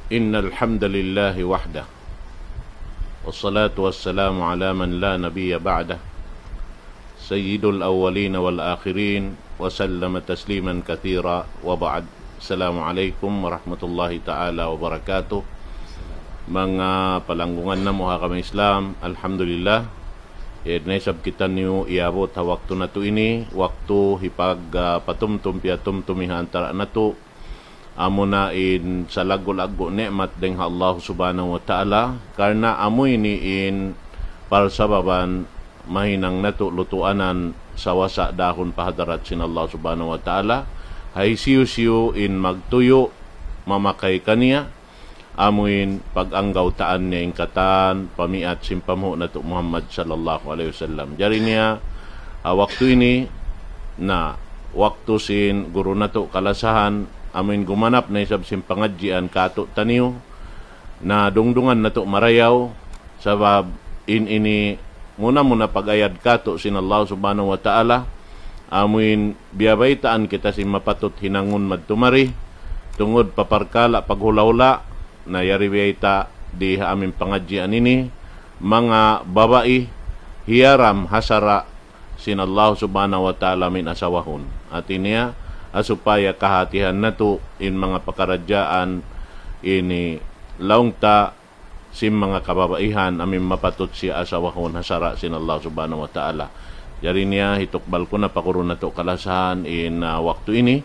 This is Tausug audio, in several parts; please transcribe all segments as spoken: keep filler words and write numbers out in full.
إن الحمد لله وحده، والصلاة والسلام على من لا نبي بعده، سيد الأولين والآخرين، وسلم تسليما كثيرا، وبعد. السلام عليكم ورحمة الله تعالى وبركاته. Manga palanggungan namu' ha agama Islam, alhamdulillah, eh, na isab kitaniyu iyabut ha waktu natu' ini, waktu hipag, ah, patumtum piyatumtumi ha antara' natu', amuna in salaggu'-laggu' ni'mat dayn ha Allah Subhanahu wa Ta'ala, karna' amu ini in parsababan mahinang natu' lutuanan sawasa dahun pa hadarat sin Allah Subhanahu wa Ta'ala, ha hisiyu-siyu in magtuyu', mamakay kaniya, amu in pag-anggawtaan niya in katan pamiat sin panghu' natu' Muhammad sallallahu alayhi wasallam. Jari niya, ah, waktu ini, na, waktu sin guru natu' kalasahan, amu in gumanap na isab sin pangadjian katu'taniyu, na dungdungan natu' marayaw, sabab in ini muna-muna pag-ayad katu' sin Allah Subhanahu wa Ta'ala, amu in biyabaytaan kita sin mapatut hinangun madtu mari, tungud pa parkala' paghula'-hula', na yari biyayta' di ha amu in pangadjian ini, manga babai hiyaram ha sara' sin Allah Subhanahu wa Ta'ala amu in asawahun. Hati niya, ha supaya kahatihan natu' in manga pakaradjaan ini laung ta sin manga kababaihan amu in mapatut siya asawahun ha sara' sin Allah Subhanahu wa Ta'ala. Jari niya, hitukbal ku na pa guru natu' kalasahan in, ah, waktu ini,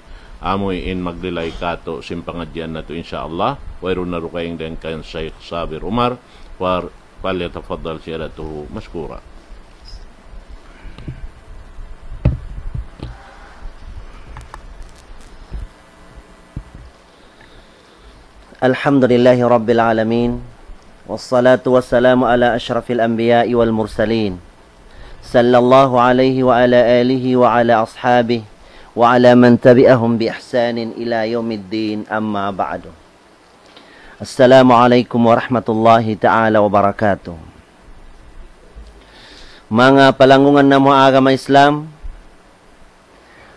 amu in maglilay katu' sin pangadjian natu', insya Allah. Wayruun na dugaing dayn kan Shaykh Sabir Umar, wa فليتفضل سيادته مشكورا. الحمد لله رب العالمين، والصلاة والسلام على أشرف الأنبياء والمرسلين، صلى الله عليه وعلى آله وعلى أصحابه وعلى من تبعهم بإحسان إلى يوم الدين، أما بعد. السلام عليكم ورحمة الله تعالى وبركاته. Manga palanggungan namu' ha agama Islam,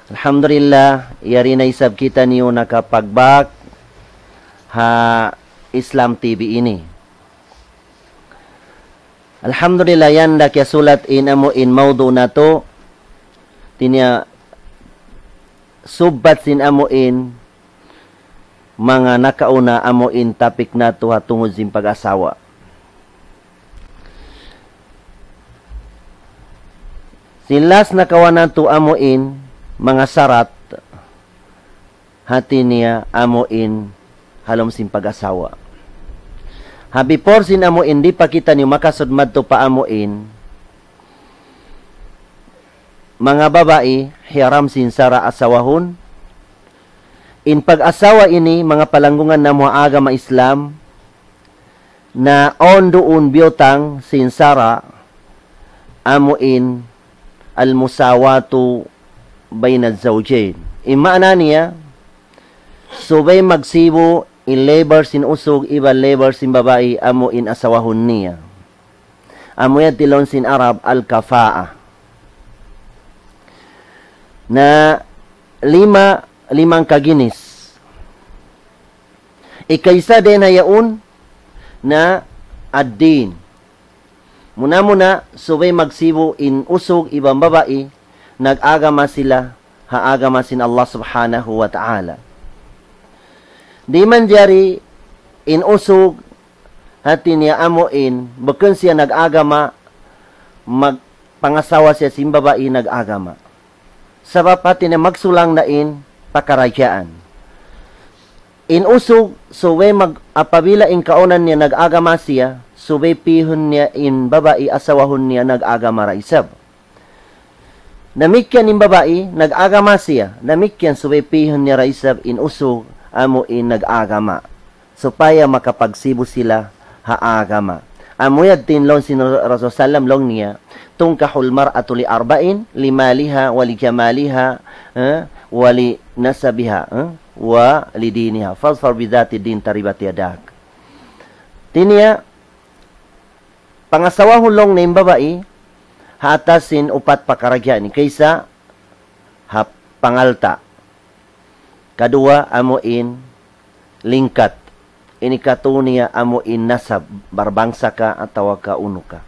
alhamdulillah, yari na isab kitaniyu nakapagbak ha Islam T V ini. Alhamdulillah, yan da kiyasulat in amu in mawdu' natu', hati niya subbat sin amu in manga nakauna amu in topic natu' ha tungud sin pag-asawa. Sin last nakauna natu' amu in manga sarat, hati niya amu in ha lawm sin pag-asawa. Ha before sin amu in di' pa kitaniyu makasud madtu pa amu in manga babai hiyaram sin sara' asawahun. In pag-asawa ini, manga palanggungan namu' ha agama Islam, na awn duun biyutang sin sara' amu in المساواة بين الزوجين. In maana niya, subay magsibu' in labor sin usug iban labor sin babai amu in asawahun niya. Amu yan ha lawm sin Arab الكفاءة. Na lima, limang kaginis. Ikaisa dayn ha yaun na ad-din. Muna-muna, subay magsibu' in usug iban babai, nag-agama sila ha agama sin Allah Subhanahu wa Ta'ala. Di' manjari in usug, hati niya amu in, bukun siya nag-agama, magpangasawa siya sin babai nag-agama. Sabab hati niya magsulang na in pakaradjaan. In usug, subay mag-, apabila in kaunan niya nag-agama siya, subay pihun niya in babai asawahun niya nag-agama da isab. Damikkiyan in babai, nag-agama siya, damikkiyan subay pihun niya da isab in usug amu in nag-agama. Supaya makapagsibu' sila ha agama. Amu yadtu in laung sin Rasul sallam laung niya, تنكح المرأة لأربع: لمالها ولجمالها، eh, ولنسبها، eh, ولدينها. فاظفر بذات الدين تربت يداك. Hati niya, pangasawahun laung niya in babai, ha atas sin upat pakaradjaan ini, kaisa ha pangalta'. Kaduwa amu in lingkat. In ikatu niya amu in nasab, barbangsa ka atawa ka unu ka.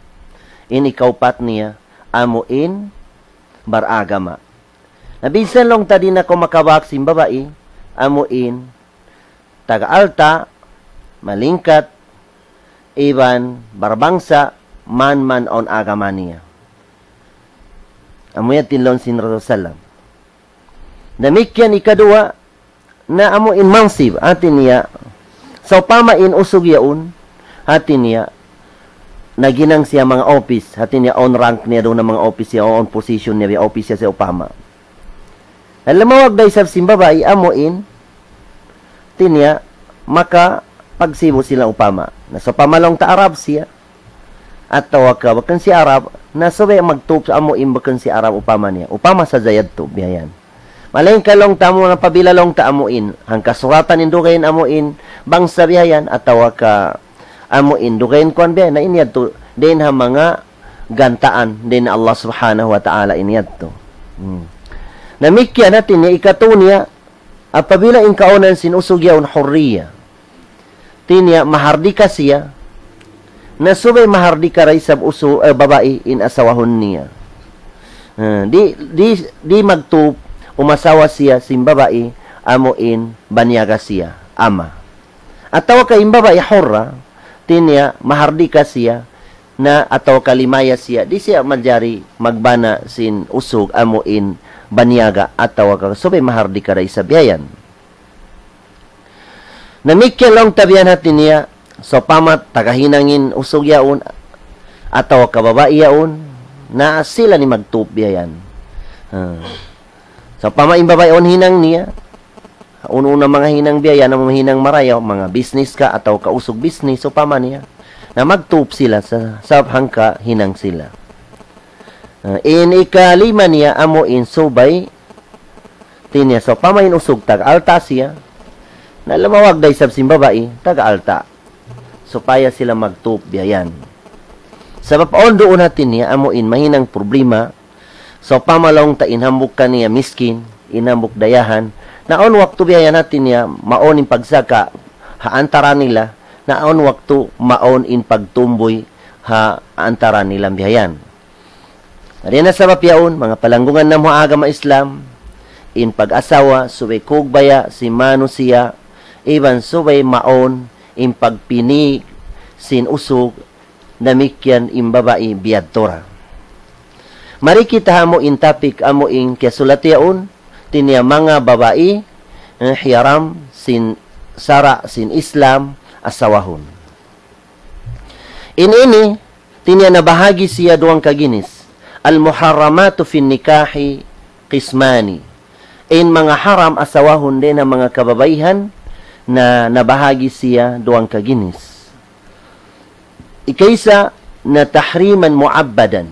In ikaupat niya amu in baragama. Na minsan laung ta di' na kaw makabak sin babai, amu in taga alta', malingkat, iban barbangsa, man man awn agama niya. Amu yan in laung sin Rasul sallam. Damikkiyan ikaduwa, na amu in mansib, hati niya, sawpama in usug yaun, hati niya, naghinang siya manga office, hati niya, awn rank niya duun ha manga office siya, awn position niya, office siya, sawpama. Na lamawag da isab sin babai, amu in, hati niya, makapagsibu sila upama. Na sawpama laung ta Arab siya, atawa ka bukun siya Arab, na subay magtup amu in bukun siya Arab upama niya. Upama sadja yadtu, biya' yan. Malayngkan laung ta amu, apabila laung ta amu in, hangkasuratan in dugaing amu in, bangsa biya' yan, atawa ka amu in, dugaing kuwan biya' yan, na in yadtu, dayn ha manga gantaan, dayn ha Allah Subhanahu wa Ta'ala in yadtu. Hmm. Damikkiyan hati niya, ikatu niya, apabila in kaunan sin usug yaun hurriya. Hati niya mahardika siya, na subay mahardika da isab usu-, eh, babai in asawahun niya. Eh, di', di', di' magtup umasawa siya sin babai amu in banyaga siya, ama. Atawa ka in babai hurra, hati niya mahardika siya, na atawa ka limaya siya, di' siya manjari magbana sin usug amu in banyaga atawa ka subay mahardika da isab biya' yan. Damikkiyan laung ta biya' yan hati niya, sawpama taga hinang in usug yaun, atawa ka babai yaun, na sila in magtup biya' yan. Ha. Sawpama in babai awn hinang niya, unu-unu na manga hinang biya' yan, amu hinang marayaw, manga business ka, atawa ka usug business, sawpama niya. Na magtup sila sa, sabab hangka hinang sila. Ah, in ikalima niya amu in subay, hati niya, sawpama in usug taga alta' siya, na lamawag da isab sin babai, taga alta'. Supaya sila magtup biya' yan. Sabab awn duun hati niya, amu in mahinang problema, sawpama laung ta in hambuuk kaniya miskin, in hambuuk dayahan, na awn waktu biya' yan hati niya, mawn in pagsaka ha antara nila, na awn waktu mawn in pagtumbuy ha antara nila biya' yan. Dayn ha sabab yaun, manga palanggungan namu' ha agama Islam, in pag-asawa, subay kugbaya sin manusiya', iban subay mawn in pagpini' sin usug, damikkiyan in babai biyadtu ra. Mari kita ha amu in topic amu in kiyasulat yaun, hati niya manga babai, eh, hiyaram sin sara' sin Islam asawahun. In ini, hati niya nabahagi' siya duwang kaginis. المحرمات في النكاح قسمان. In manga haram asawahun dayn ha manga kababaihan na nabahagi' siya duwang kaginis. Ikaisa na تحريما مؤبدا.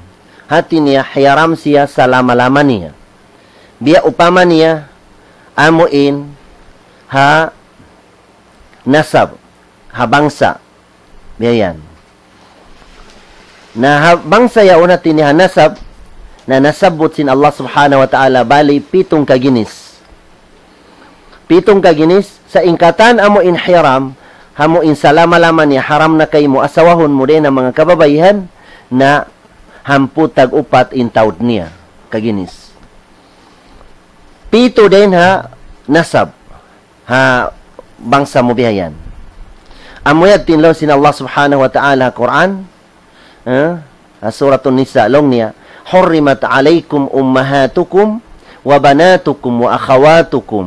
Hati niya hiyaram siya salama-lama niya. Biya' upama niya amu in ha nasab, ha bangsa. Biya' yan. Na ha bangsa yaun hati niya ha nasab, na nasabbut sin Allah Subhanahu wa Ta'ala bali pitung kaginis. Pitung kaginis, sa' in katan amu in hiram, amu in salama-lama niya haram na kaymu asawahun mu dayn ha manga kababaihan, na hangpu' tag-upat in taud niya, kaginis. Pitu dayn ha nasab, ha bangsa mu biya' yan. Amu yadtu in laung sin Allah Subhanahu wa Ta'ala ha Qur'an, eh, ha Suratun Nisa, laung niya, حرمت عليكم أمهاتكم وبناتكم وأخواتكم،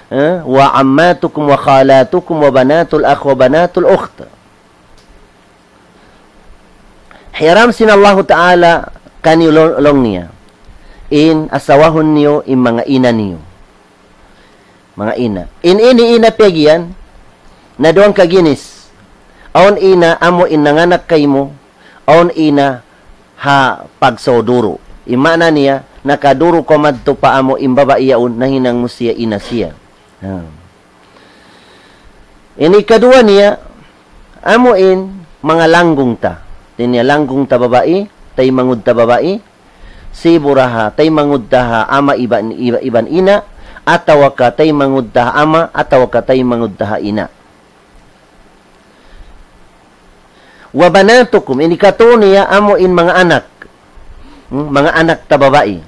eh, وعماتكم وخالاتكم وبنات الأخ وبنات الأخت. Hiram sin Allahu Ta'ala kaniyu laung, laung niya, in asawahun niyu in manga ina niyu. Manga ina. In ini ina piyag-iyan, na duwang kaginis. Awn ina amu in nanganak kaymu, awn ina ha pagsuduru. In maana niya, nakaduru kaw madtu pa amu in babai yaun, nahinang mu siya ina siya. Ha. In ikaduwa niya, amu in manga langgung ta. Hati niya langgung ta babai, taymanghud ta babai, sibu' ra ha, taymanghud ta ha ama iban, iba-, iban ina, atawa ka taymanghud ta ha ama, atawa ka taymanghud ta ha ina. Wa banatukum, ini katu' niya amu in manga anak. Hmm, manga anak ta babai.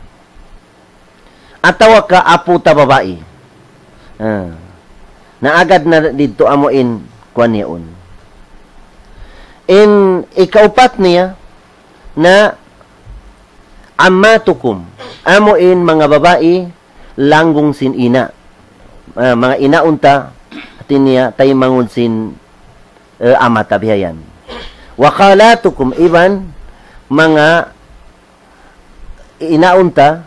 Atawa ka apu ta babai. Ah. Na agad na didtu amu in kuwan yaun. In ikaupat niya na ammatukum. Amu in manga babai langgung sin ina'. Ah, manga inaun ta, hati niya, taymanghud sin, eh, ama' ta bihayan. Wa khalatukum, iban manga inaun ta,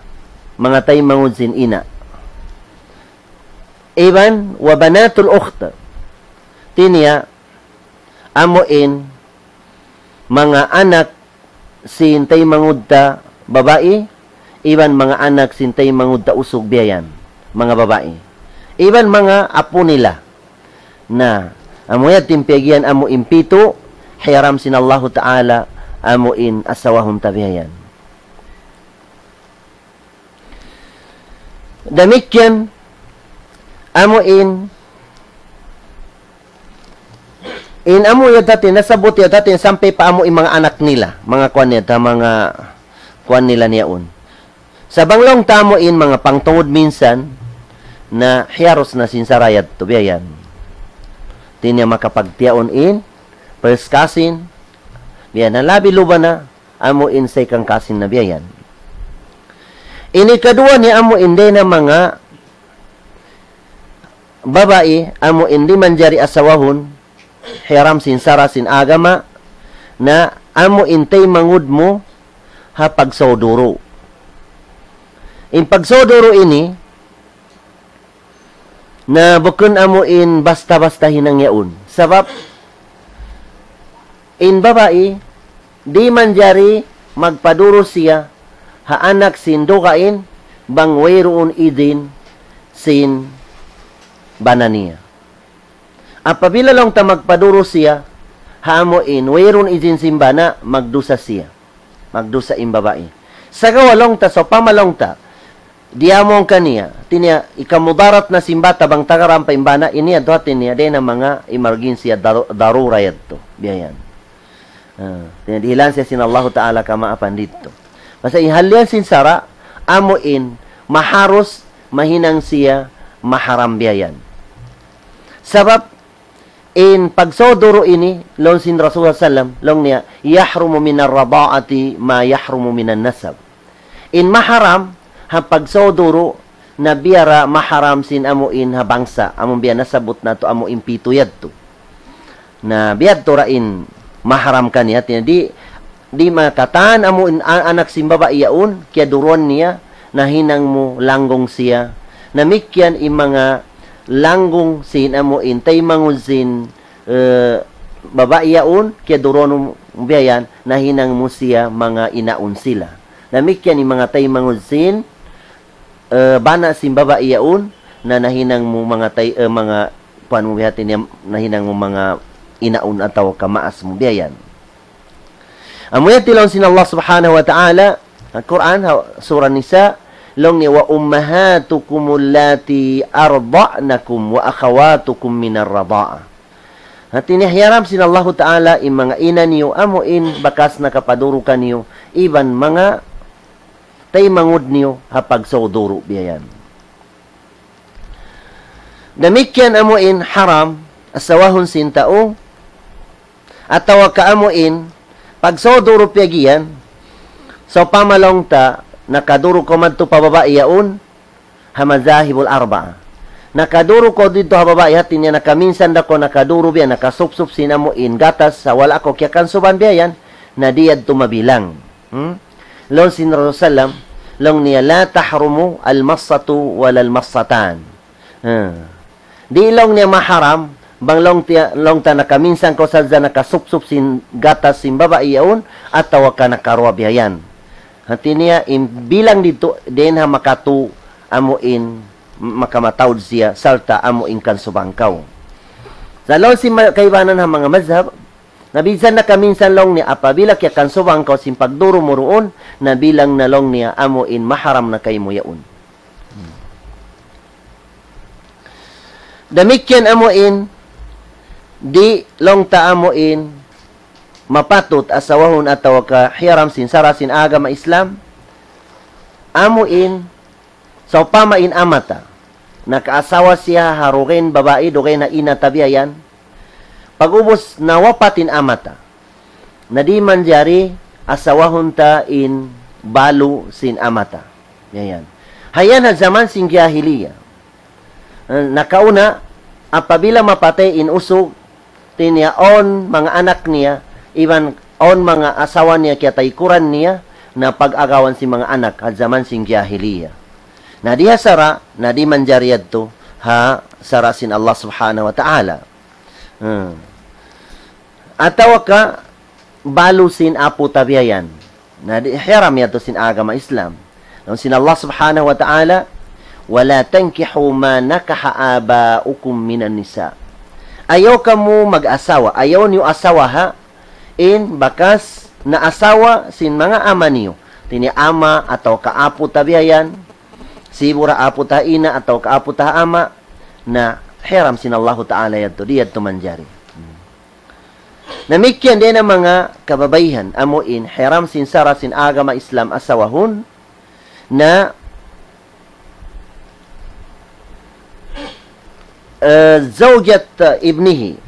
manga taymanghud sin ina'. Iban wa banatul ukht. Hati niya, amu in manga anak sin taymanghud ta babai, iban manga anak sin taymanghud ta usug bihayan, manga babai. Iban manga apu nila. Na, amu yadtu in piyagiyan amu in pitu, hiyaram sin Allahu Ta'ala, amu in asawahun ta bihayan. Damikkiyan, amu in, in amu yadtu hati, nasabbut yadtu hati, sampay pa amu in manga anak nila, manga kuwan nila, manga kuwan nila niyaun. Sa' bang laung ta amu in manga pangtungud minsan, na hiyarus na sin sara' yadtu, biya' yan. Di' niya makapagtiyaun in, first cousin, biya' na labi luba na, amu in second cousin na biya' yan. Ini kaduwa niya amu in dayn ha manga babai, amu in di' manjari asawahun, hiram sin sara' sin agama, na amu in taymanghud mu ha pagsauduru. In pagsauduru ini, na bukun amu in basta-basta hinang yaun. Sabab, in babai, di' manjari magpaduru siya ha anak sin dugaing bang wayruun idin sin bana niya. Apabila laung ta magpaduru siya ha amu in wayruun idin sin bana, magdusa siya. Magdusa in babai. Sagawa' laung ta, sawpama laung ta, diyamong kaniya, hati niya, ikamudarat na sin bata bang taga rampa in bana, ini yadtu hati niya, dayn ha manga emergency, daru-, darura yadtu. Biya' yan. Ah, hati niya, dihilan siya sin Allahu Ta'ala kamaapan didtu. Basta in hal yan sin sara', amu in, maharus, mahinang siya, maharam biya' yan. Sabab, in pagsauduru ini, laung sin Rasulullah sallam, laung niya, يحرم من الرضاعة ما يحرم من النسب. In maharam, ha pagsauduru, na biya' ra maharam sin amu in ha bangsa, amu biya' nasabbut natu' amu in pitu yadtu. Na biya' tu ra in maharam kaniya, hati niya di', di' makatan amu in a-, anak sin babai yaun, kiyaduruan niya, na hinang mu langgung siya. Na damikkiyan in manga langgung sin amu in taymanghud sin, eh, babai yaun, kiyaduruan mu biya' yan, na hinang mu siya manga inaun sila. Na damikkiyan in manga taymanghud sin, eh, bana sin babai yaun, na nahinang mu manga tay-, eh, manga kuwan mu biya' hati niya, nahinang mu manga inaun atawa ka maas mu biya' yan. Amu yadtu laung sin Allah Subhanahu wa Ta'ala, Al-Quran, ha-, Surah Nisa, laung niya, وأمهاتكم اللاتي أرضعنكم وأخواتكم من الرضاعة. Hati niya hiyaram sin Allahu Ta'ala in manga ina niyu, amu in bakas nakapaduru kaniyu, iban manga taymanghud niyu ha pagsauduru biya' yan. Damikkiyan amu in haram, asawahun sin tau, atawa ka amu in, pagsauduru piyagiyan, sawpama laung ta, nakaduru kaw madtu pa babai yaun, ha mazahibul arba'a. Nakaduru kaw didtu ha babai, hati niya nakaminsan da kaw nakaduru biya', nakasupsup sin amu in gatas, sa' wala' kaw kiyakansuban biya' yan, na di' yadtu mabilang. Hmm? Laung sin Rasul sallam, laung niya, لا تحرم المصة ولا المصتان. Hmm. Di' laung niya maharam, bang laung tiya-, laung ta nakaminsan kaw sadja nakasupsup sin gatas sin babai yaun, atawa ka nakaruwa biya' yan. Hati niya, in bilang didtu, dayn ha makatu amu in makamataud siya, sarta' amu in kansuban kaw. Sa' laung sin ma-, kaibanan ha manga mazhab, na minsan nakaminsan laung niya, apabila kiyakansuban kaw sin pagduru mu duun, na bilang na laung niya amu in maharam na kaymu yaun. Damikkiyan amu in, di' laung ta amu in, mapatut asawahun atawa ka hiram sin sara' sin agama Islam, amu in, sawpama in ama ta, nakaasawa siya ha dugaing babai, dugaing ha ina ta biya' yan, pag'ubus nawapat in ama ta, na di' manjari asawahun ta in balu sin ama ta. Biya' yan. Ha yan ha jaman sin jahiliya. Eh, nakauna, apabila mapatay in usug, hati niya awn manga anak niya, iban awn manga asawa niya kiyataykuran niya, na pag-agawan sin manga anak, ha jaman sin jahiliya. Na di' ha sara', na di' manjari yadtu, ha sara' sin Allah Subhanahu wa Ta'ala. Hmm. Atawa ka, balu sin apu ta biya' yan. Na di' hiram yadtu sin agama Islam. Laung sin Allah Subhanahu wa Ta'ala, ولا تنكحوا ما نكح آباؤكم من النساء. Ayaw kamu mag-asawa, ayaw niyu asawaha in bakas naasawa sin manga ama niyu. Hati niya ama atawa ka apu ta biya' yan, sibu' da apu ta ina atawa ka apu ta ama, na hiram sin Allahu Ta'ala yadtu, di' yadtu manjari. Damikkiyan dayn ha manga kababaihan, amu in hiram sin sara' sin agama Islam asawahun, na, eh, zawjat, eh, ibnihi.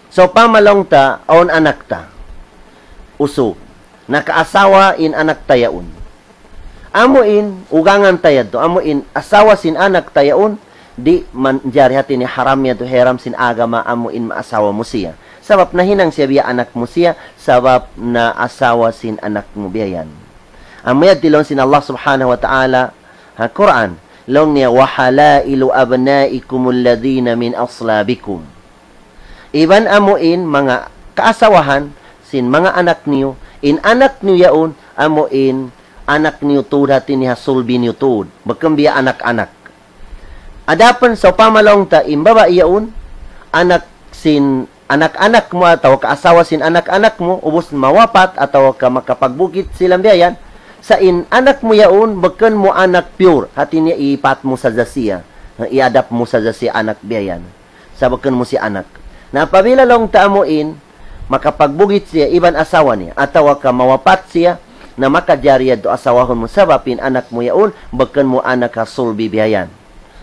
Sawpama laung ta, awn anak ta, usug, nakaasawa in anak ta yaun. Amu in ugangan ta yadtu, amu in asawa sin anak ta yaun, di' manjari, hati niya haram yadtu, hiram sin agama, amu in maasawa mu siya. Sabab nahinang siya biya' anak mu siya, sabab naasawa sin anak mu biya' yan. Amu yadtu laung sin Allah Subhanahu wa Ta'ala ha Qur'an, laung niya, وحلائل أبنائكم الذين من أصلابكم. Iban amu in manga kaasawahan sin manga anak niyu, in anak niyu yaun, amu in anak niyu tuud, hati niya ha sulbi niyu tuud. Bukun biya' anak-anak. Adapun sawpama laung ta in babai yaun, anak sin anak-anak mu atawa kaasawa sin anak-anak mu, ubus mawapat atawa ka makapagbugit sila biya' yan, sa' in anak mu yaun, bukun mu anak pure, hati niya iipat mu sadja siya, iadap mu sadja siya anak biya' yan. Sa' bukun mu siya anak. Na apabila laung ta amu in, makapagbugit siya iban asawa niya, atawa ka mawapat siya, na makajari yadtu asawahun mu sabab in anak mu yaun, bukun mu anak ha sulbi biya' yan.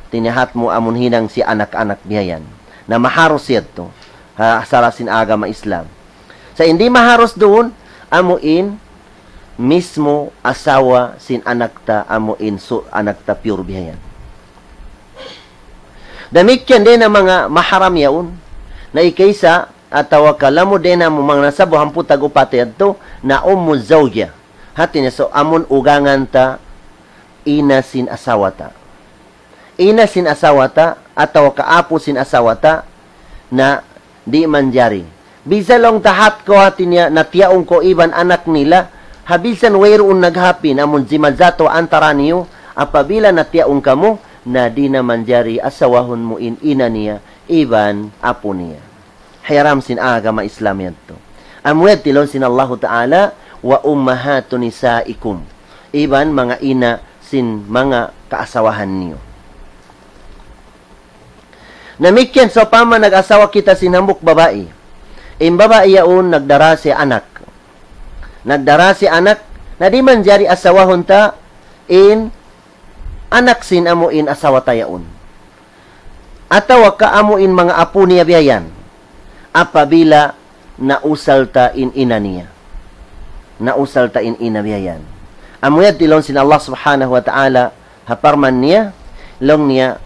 Hati niya hat mu amun hinang siya anak-anak biya' yan. Na maharus yadtu, ha sara' sin agama Islam. Sa' in di' maharus duun, amu in mismo asawa sin anak ta, amu in su-, anak ta pure biya' yan. Damikkiyan dayn ha manga maharam yaun, na ikaisa, atawa ka lamud dayn ha manga nasabu hangpu' tag-upat yadtu, na ummu zawja. Hati niya, so, amun ugangan ta, ina sin asawa ta. Ina sin asawa ta, atawa ka apu sin asawa ta, na di' manjari. Bisan laung ta hat kaw, hati niya, natiyaun kaw iban anak nila, ha bisan wayruun naghapin, amun jimajatu antara niyu, apabila natiyaun kamu, na di' na manjari asawahun mu in ina niya, iban apu niya. Hiram sin agama Islam yadtu. Amu yadtu laung sin Allahu Ta'ala, وأمهات نسائكم. Iban manga ina sin manga kaasawahan niyu. Damikkiyan sawpama nag-asawa kita sin hambuuk babai. In babai yaun nagdara siya anak. Nagdara siya anak, na di' manjari asawahun ta in anak sin amu in asawa ta yaun. Atawa ka amu in manga apu niya biya' yan. Apabila nausal ta in ina niya. Nausal ta in ina biya' yan. Amu yadtu laung sin Allah Subhanahu wa Ta'ala, ha parman niya, laung niya,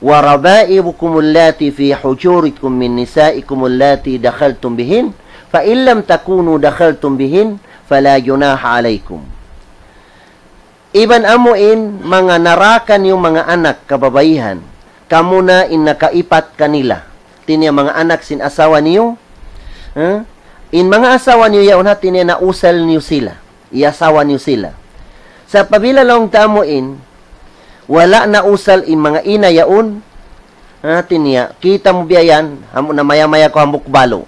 وربائبكم اللاتي في حجوركم من نسائكم اللاتي دخلتم بهن، فإن لم تكونوا دخلتم بهن، فلا جناح عليكم. Iban amu in manga naraka niyu manga anak kababaihan, kamu na in nakaipat kanila. Hati niya manga anak sin asawa niyu, ha? In manga asawa niyu yaun, hati niya nausal niyu sila, iyasawa niyu sila. Sa' apabila laung ta amu in, wala' nausal in manga ina yaun, hati niya, kita' mu biya' yan, amu na maya-maya kaw hambuuk balu.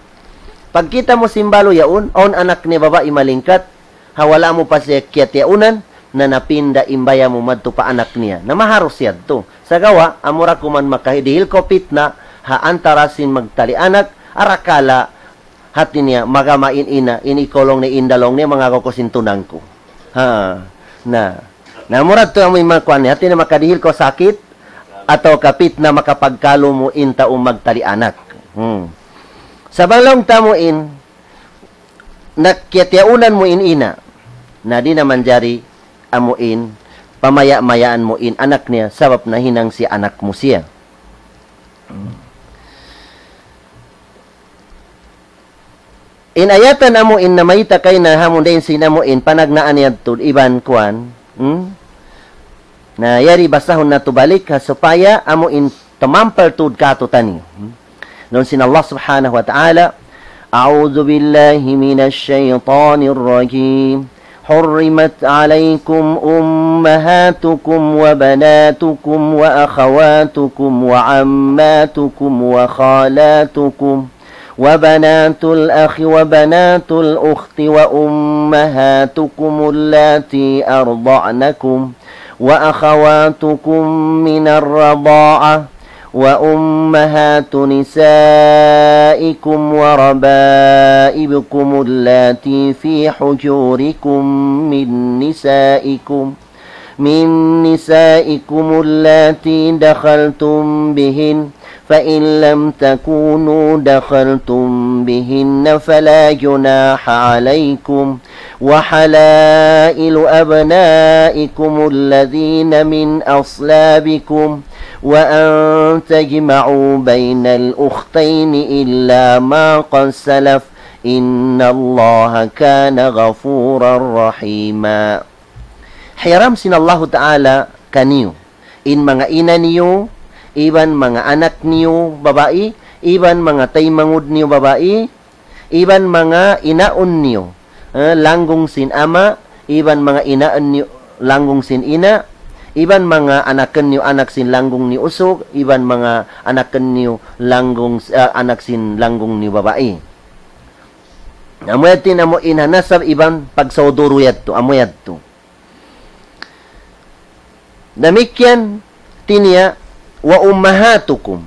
Pagkita' mu sin balu yaun, awn anak niya babai malingkat, ha wala' mu pa siya kiyatiyaunan, na napinda in baya' mu madtu pa anak niya. Na maharus yadtu. Sagawa', amura kuman makahidihil kaw pitna, ha antara sin magtali anak, arakala' Hati niya, magama in ina, in ikaw laung niya, in da laung niya, mangagaw kaw sin tunang ku. Ha, na. Na, murad tu amu in manga kuwan niya, hati niya makadihil kaw sakit, atawa kapit na makapagkalu mu in tau magtali anak. Hmm. Sa' bang laung ta amu in, nakiyatiyaunan mu in ina, na di' na manjari amu in, pamaya-mayaan mu in anak niya, sabab nahinang siya anak mu siya. Hmm. In ayatan amu in namayta' kayna ha amu in dayn sin amu in panagnaan yadtu iban kuwan, hmm? Na yari basahun natu' balik ha supaya amu in tumampal tuud kātu'niyu. Hmm? Laung sin Allah Subhanahu wa Ta'ala, أعوذ بالله من الشيطان الرجيم. حرمت عليكم أمهاتكم وبناتكم وأخواتكم وعماتكم وخالاتكم وبنات الأخ وبنات الأخت وأمهاتكم اللاتي أرضعنكم وأخواتكم من الرضاعة وأمهات نسائكم وربائبكم اللاتي في حجوركم من نسائكم من نسائكم اللاتي دخلتم بهن، فإن لم تكونوا دخلتم بهن فلا جناح عليكم، وحلائل أبنائكم الذين من أصلابكم، وأن تجمعوا بين الأختين إلا ما قد سلف، إن الله كان غفورا رحيما. Hiyaram sin Allahu Ta'ala kaniyu in manga ina niyu, iban manga anak niyu babai, iban manga taymanghud niyu babai, iban manga inaun niyu, eh, langgung sin ama', iban manga inaun niyu langgung sin ina', iban manga anakun niyu anak sin langgung niyu usug, iban manga anakun niyu langgung, eh, anak sin langgung niyu babai. Amu yadtu in amu in ha nasab iban pagsauduru yadtu, amu yadtu. Damikkiyan tiniya, wa ummahatukum.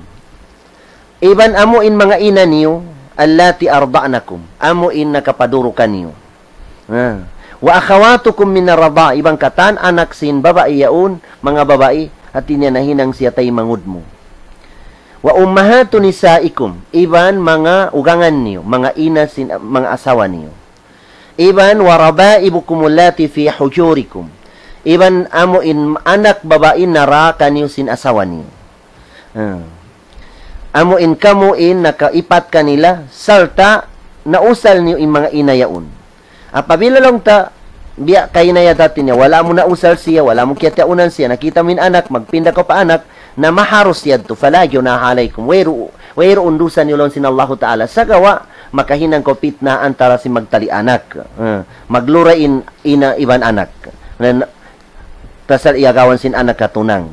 Iban amu in manga ina niyu, allati arda'nakum. Amu in nakapaduru kaniyu. Ha. Wa akhawatukum min ar-rada', iban katan anak sin babai yaun, manga babai, hati niya nahinang siya taymanghud mu. Wa ummahatu nisaikum, iban manga ugangan niyu, manga ina sin, manga asawa niyu. Iban wa raba'ibukum allati fi hujurikum. Iban amu in anak babai nara kaniyu sin asawa niyu. Hmm. Amu in kamu in nakaipat kanila, sarta' nausal niyu in manga ina yaun. Apabila laung ta, biya' kaina yadtu niya, wala' mu nausal siya, wala' mu kiyataunan siya, nakita' mu in anak, magpinda kaw pa anak, na maharus yadtu, fala junaha alaykum. Wayru-, wayruun dusa niyu laung sin Allahu Ta'ala. Sagawa', makahinang kaw pitna antara sin magtali anak. Eh, maglura in ina iban anak. Na, na, pasal iyagawan sin anak ha tunang.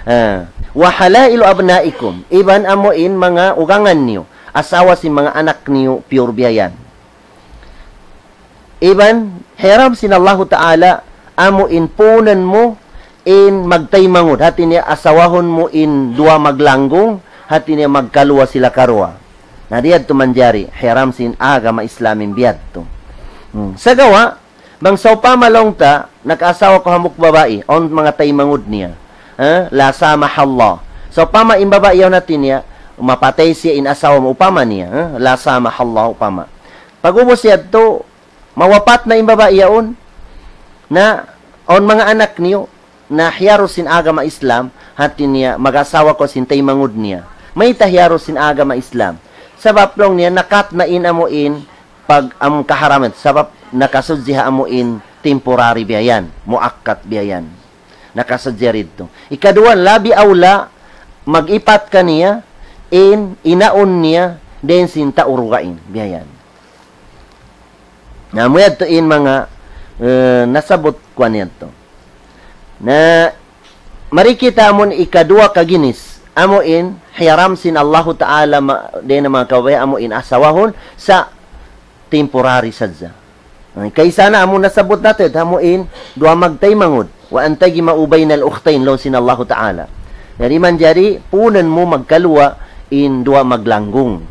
Eh, wa halailu abnaikum. Iban amu in manga ugangan niyu. Asawa sin manga anak niyu pure biya' yan. Iban, hiyaram sin Allahu Ta'ala, amu in puunan mu, in magtaymanghud, hati niya asawahun mu in duwa maglanggung, hati niya magkaluwa sila karuwa. Na di' yadtu manjari, hiyaram sin agama Islam in biya' yadtu. Hmm. Sagawa', bang sawpama laung ta, nakaasawa kaw hambuuk babai, awn manga taymanghud niya. Ha? La samahallah. Sawpama in babai yaun hati niya, mapatay siya in asawa mu upama niya. Ha? La samahallah upama. Pag'ubus yadtu, mawapat na in babai yaun, na awn manga anak niyu, na hiyarus sin agama Islam, hati niya mag-asawa kaw sin taymanghud niya. Mayta' hiyarus sin agama Islam? Sabab laung niya nakat na in amu in pag-, amu in kaharaman, sabab nakasudji ha amu in temporary biya' yan, muakkat biya' yan. Nakasudji didtu. Ikaduwa, labi awla, mag-ipat kaniya, in inaun niya, dayn sin tau dugaing, biya' yan. Na, amu yadtu in manga, eh, nasabbut kuwan yadtu. Na, mari kita amu in ikaduwa kaginis, amu in hiyaram sin Allahu Ta'ala ma-, dayn ha manga kababayan, amu in asawahun sa' temporary sadja. Ay, kaysa na amu nasabbut natu', amu in duwa magtaymanghud, wa an tajma'u baynal ukhtayn, laung sin Allahu Ta'ala. Jari manjari, puunan mu magkaluwa in duwa maglanggung.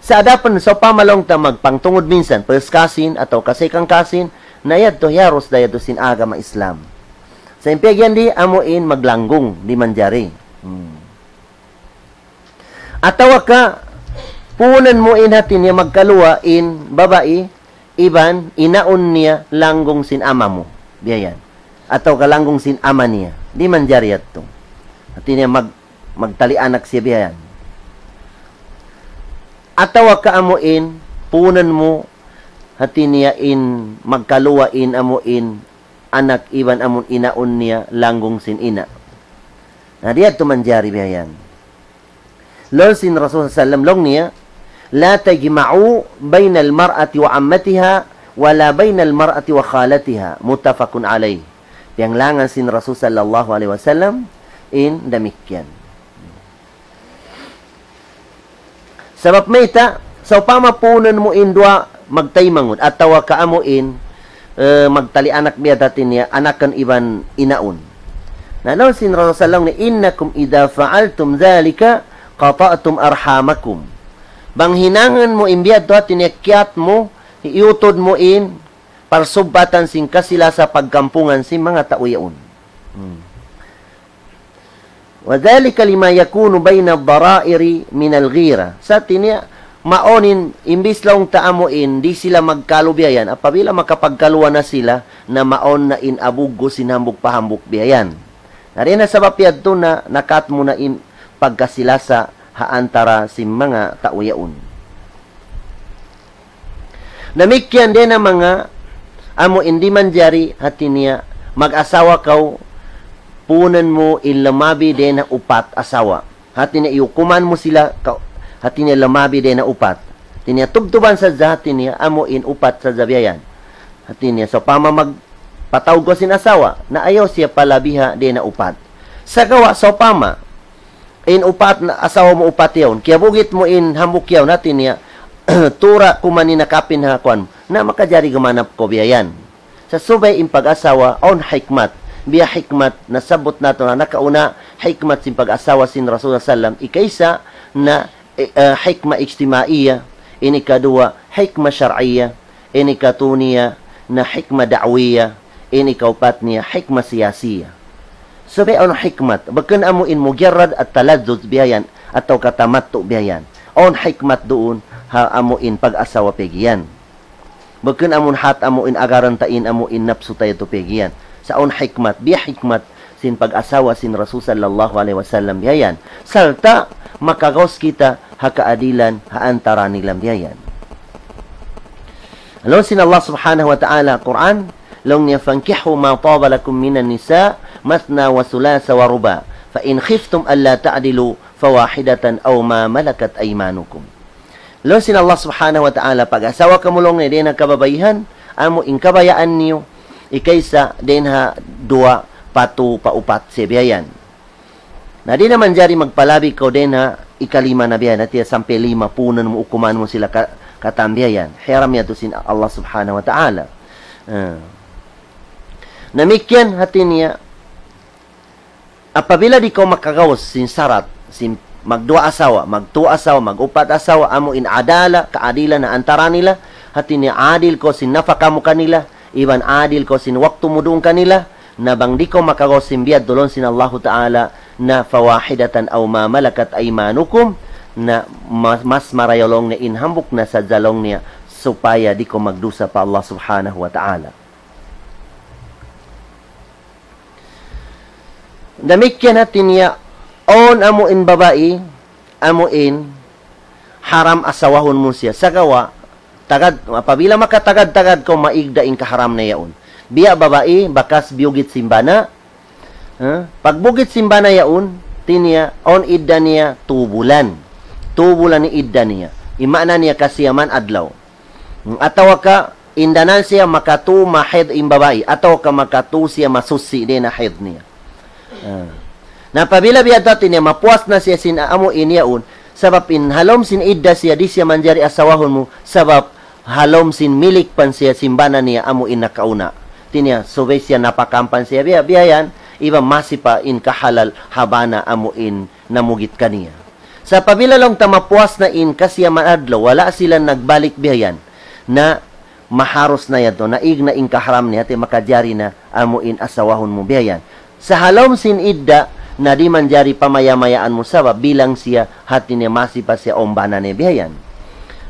Sa' adapun sawpama laung ta magpangtungud minsan, first cousin atawa ka second cousin, na yadtu hiyarus da yadtu sin agama Islam. Sa' in piyagiyan di amu in maglanggung, di' manjari. Hmm. Atawa ka, puunan mu in hati niya magkaluwa in babai, iban inaun niya langgung sin ama mu. Biya' yan. Atawa ka langgung sin ama niya. Di' manjari yadtu. Hati niya mag-, magtali anak siya biya' yan. Atawa ka amu in, puunan mu, hati niya in magkaluwa in amu in anak iban amun inaun niya langgung sin ina'. Na di' yadtu manjari biya' yan. Laung sin Rasul sallallahu alayhi wasallam laung niya, لا تجمعوا بين المرأة وعمتها ولا بين المرأة وخالتها. متفق عليه. Piyanglangan sin Rasul sallallahu alayhi wasallam in damikkiyan. Sabab mayta', sawpama puunan mu in duwa magtaymanghud, atawa ka amu in, eh, magtali anak biya' hati niya, anakan iban inaun. Na laung sin Rasul sallallahu alayhi wasallam, إنكم إذا فعلتم ذلك قطعتم أرحامكم. Bang hinangun mu in biya' hati niya kiyat mu, iyutud mu in parsubbatan sin kasilasa pagkampungan sin manga tau yaun. Hmm. وذلك لما يكون بين الضرائر من الغيرة. Sa' hati niya, mawn in, imbis laung ta amu in, di' sila magkalu biya' yan. Apabila makapagkaluwa na sila, na mawn na in abuggu sin hambuuk pa hambuuk biya' yan. Na dayn ha sabab yadtu na, nakat mu na in pagkasilasa ha antara sin manga tau yaun. Damikkiyan dayn ha manga amu in di' manjari hati niya mag-asawa kaw, puunan mu in lamabi dayn ha upat asawa. Hati niya iyukuman mu sila ka-, hati niya lamabi dayn ha upat. Hati niya tubtuban sadja hati niya amu in upat sadja biya' yan. Hati niya sawpama magpataud kaw sin asawa, na ayaw siya palabiha dayn ha upat. Sagawa' sawpama, in upat na asawa mu upat yaun. Kiyabugit mu in hambuuk yaun hati niya, tura kuman in nakapin ha kuwan. Na makajari gamanap kaw biya' yan. Sa' subay in pag-asawa, awn hikmat. Biya' hikmat, nasabbut natu' na nakauna, hikmat sin pag-asawa sin Rasulullah sallam. Ikaisa na, eh, eh, hikma ijtimaiya. Ini kaduwa, hikma shar'iyya. Ini katu niya na hikma da'wiyya, ini kaupat niya hikma siyasiyya. Subay awn hikmat, bukun amu in mujarrad at-talazzuz biya' yan, atawa ka tamattu' biya' yan. Awn hikmat duun, ha amu in pag-asawa pegg yan. Bukun amun hat amu in agaran ta in amu in napsu ta yadtu pegg yan. Sa' awn hikmat, biya' hikmat, sin pag-asawa sin Rasul sallallahu alayhi wasallam biya' yan. Sarta' makagaus kita ha kaadilan ha antara nila biya' yan. Laung sin Allah subhanahu wa ta'ala Qur'an, laung niya, فانكحوا ما طاب لكم من النساء مثنى وثلاث ورباع فإن خفتم ألا تعدلوا فواحدة أو ما ملكت أيمانكم. Laung sin Allah subhanahu wa ta'ala, pag-asawa kamu laung niya dayn ha kababaihan, amu in kabayaan niyu, ikaisa dayn ha duwa pa tu pa upat siya biya' yan. Na di' na manjari magpalabi kaw dayn ha ikalima na biya' yan, hati niya sampay lima puunan mu, ukuman mu sila ka-, katan biya' yan. Hiram yadtu sin Allah subhanahu wa ta'ala. Ah. Damikkiyan hati niya, apabila di' kaw makagaus sin sarat, sin magduwa asawa, magtu asawa, mag-upat asawa, amu in adala, kaadilan ha antara nila, hati niya adil kaw sin nafaka mu kanila, iban adil kaw sin waktu mu duun kanila, na bang di' kaw makagaus sin biya' yadtu laung sin Allahu Ta'ala, na فواحدة أو ما ملكت أيمانكم, na ma-, mas marayaw laung niya in hambuuk na sadja laung niya, supaya di' kaw magdusa pa Allah Subhanahu wa Ta'ala. Damikkiyan hati niya, awn amu in babai, amu in haram asawahun mu siya. Sagawa', tagad, apabila makatagad-tagad kaw, maig da in kaharam niya yaun. Biya' babai, bakas biyugit sin bana. Ha? Pagbugit sin bana yaun, hati niya, awn idda niya, tu bulan. Tu bulan in idda niya. In maana niya kasiyaman adlaw. Hmm, atawa ka, indanan siya makatu mahid in babai, atawa ka makatu siya masuchi dayn ha haid niya. Ah. Na apabila biya' hati niya, mapuas na siya sin amu in yaun, sabab in ha lawm sin idda siya, di' siya manjari asawahun mu, sabab ha lawm sin milik pan siya sin bana niya amu in nakauna. Hati niya, subay siya napakahan pan siya biya', biya' yan, iban masi pa in kahalal ha bana amu in namugit kaniya. Sa' apabila laung ta mapuas na in kasiyaman adlaw, wala' sila nagbalik biya' yan. Na maharus na yadtu, naig na in kaharam niya, hati makajari na amu in asawahun mu biya' yan. Sa' ha lawm sin idda, na di' manjari pamaya-mayaan mu sabab bilang siya hati niya masi pa siya umbanan niya biya' yan.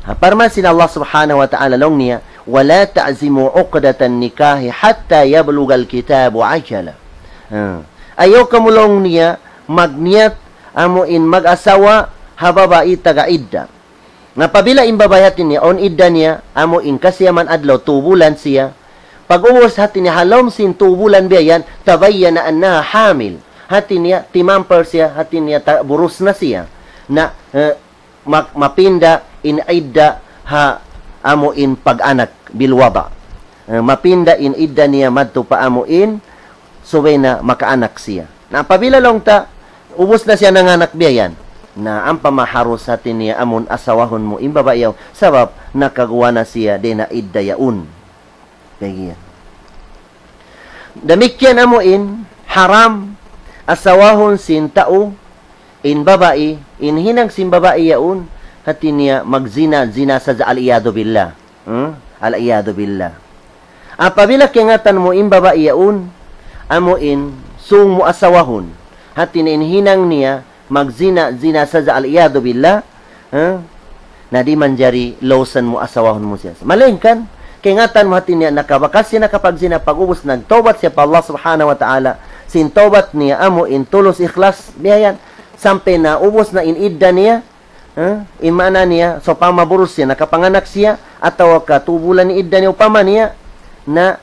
Ha, parman sin Allah Subhanahu wa Ta'ala laung niya, ولا تعزموا عقدة النكاح حتى يبلغ الكتاب أجله. Ha. Ayaw kamu laung niya magniyat amu in mag-asawa ha babai taga idda. Na apabila in babai hati niya, awn idda niya, amu in kasiyaman adlaw, tū bulan siya. Pag-ubus hati niya, ha lawm sin tū bulan biya' yan, تبين أنها حامل. Hati niya, timampal siya, hati niya, ta-, burus na siya. Na, eh, ma-, mapinda in idda ha amu in pag-anak, بالوضع. Eh, mapinda in idda niya madtu pa amu in, subay na makaanak siya. Na apabila laung ta, ubus na siya nanganak biya' yan. Na ampa maharus hati niya amun asawahun mu in babai yaun. Sabab nakaguwa' na siya dayn ha idda yaun. Biya' yan. Damikkiyan amu in haram asawahun sin tau in babai, in hinang sin babai yaun, hati niya magzina, zina sadja, العياذ بالله. Hmm? العياذ بالله. Apabila kaingatan mu in babai yaun, amu in sūng mu asawahun, hati niya in hinang niya, magzina, zina sadja, العياذ بالله, ha? Na di' manjari lawsan mu asawahun mu siya. Malayngkan, kaingatan mu hati niya nakabakas siya nakapagzina, pag-ubus nagtawbat siya pa Allah Subhanahu wa Ta'ala, sin tawbat niya amu in tulus ikhlas, biya' yan, sampay na ubus na in idda niya, ha? In maana niya, sawpama burus siya, nakapanganak siya, atawa ka tū bulan in idda niya, upama niya, na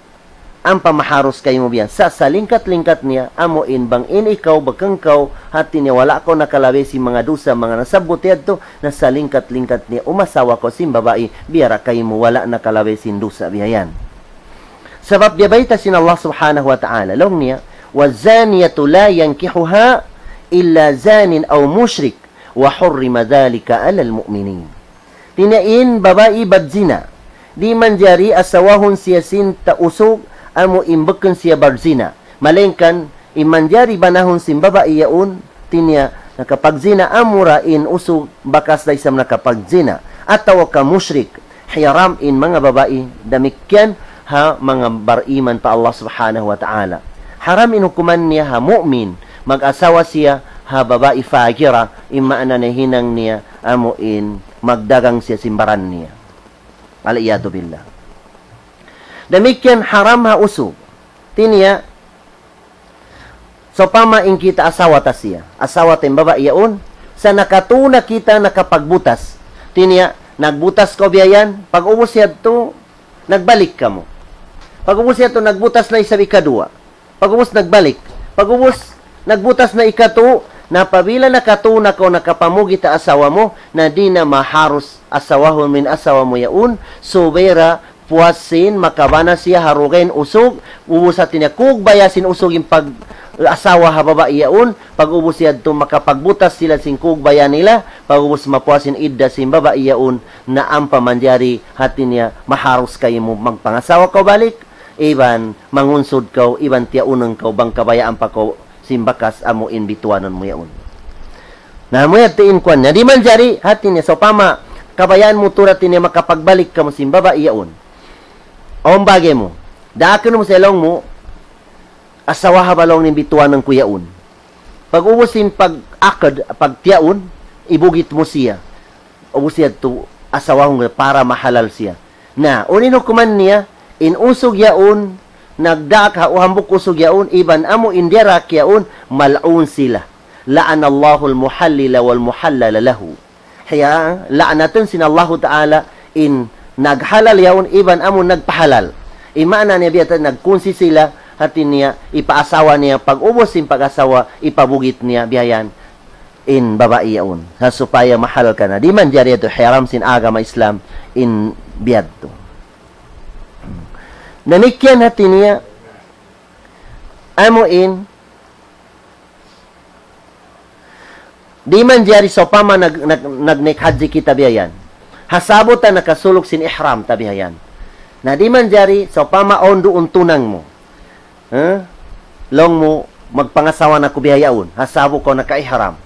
ampa maharus kaymu biya' yan. Sa' salingkat-lingkat niya, amu in bang in ikaw, bukun kaw, hati niya wala' kaw nakalabi sin manga dusa, manga nasabbut yadtu, na salingkat-lingkat niya, umasawa kaw sin babai, biya' da kaymu wala' nakalabi sin dusa biya' yan. Sabab biya' bayta' sin Allah Subhanahu wa Ta'ala, laung niya, والزانية لا ينكحها إلا زان أو مشرك وحرم ذلك على المؤمنين. Hati niya in babai barzina, di' manjari asawahun siya sin tau usug amu in bukun siya barzina. Malayngkan, in manjari banahun sin babai yaun, hati niya nakapagzina amura in usug bakas da isab nakapagzina. Atawa ka mushrik, haram in manga babai damikkiyan ha manga bariman pa Allah Subhanahu wa Ta'ala. Haram in hukuman niya ha mu'min, mag-asawa siya ha babai fajira, in maana niya hinang niya amu in magdagang siya sin baran niya. العياذ بالله. Damikkiyan haram ha usug. Hati niya, sawpama in kita asawa ta siya. Asawa ta in babai yaun, sa' nakatū na kita nakapagbutas. Hati niya, nagbutas kaw biya' yan, pag-ubus yadtu, nagbalik kamu. Pag-ubus yadtu, nagbutas na isab ikaduwa. Pag-ubus nagbalik. Pag-ubus, nagbutas na ikatū, na apabila nakatū na kaw nakapamugit ha asawa mu, na di' na maharus asawahun mu in asawa mu yaun, subay da puas sin makabana siya ha dugaing usug, ubus hati niya kugbaya sin usug in pag-asawa ha babai yaun, pag-ubus yadtu makapagbutas sila sin kugbaya nila, pag-ubus mapuas in idda sin babai yaun, na ampa manjari hati niya maharus kaymu magpangasawa kaw balik, iban mangunsud kaw, iban tiyaunun kaw, bang kabayaan pa kaw sin bakas amu in bituanun mu yaun. Na, amu yadtu in kuwan niya. Di' manjari, hati niya, sawpama, kabayaan mu tuud hati niya makapagbalik kamu sin babai yaun. Awn bagi mu. Daakun mu sa laung mu, asawaha ba laung niya in bituanun ku yaun. Pag-ubus sin pag-akad, pagtiyaun, ibugit mu siya. Ubus yadtu, asawahun para mahalal siya. Na, unu in hukuman niya, in usug yaun, nagdaak ha hambuuk usug yaun, iban amu in diyaraak yaun, mal'un sila. لعن الله المحلل والمحلل له. Hiya, la'natun sin Allahu Ta'ala in naghalal yaun, iban amu nagpahalal. In maana niya biya' ta nagkunsi sila, hati niya, ipaasawa niya, pag-ubus sin pag-asawa, ipabugit niya, biya' yan. In babai yaun. Ha supaya mahal ka na. Di' manjari yadtu haram sin agama Islam in biyadtu. Damikkiyan hati niya, amu in, di' manjari sawpama nag-, nag-, nagnaik hajji kita biya' yan. Ha sa'bu ta nakasuluk sin ihram ta biya' yan. Na di' manjari sawpama awn duun tunang mu. Ha? Laung mu, magpangasawa na aku biya' yaun. Ha sa'bu kaw naka-ihram.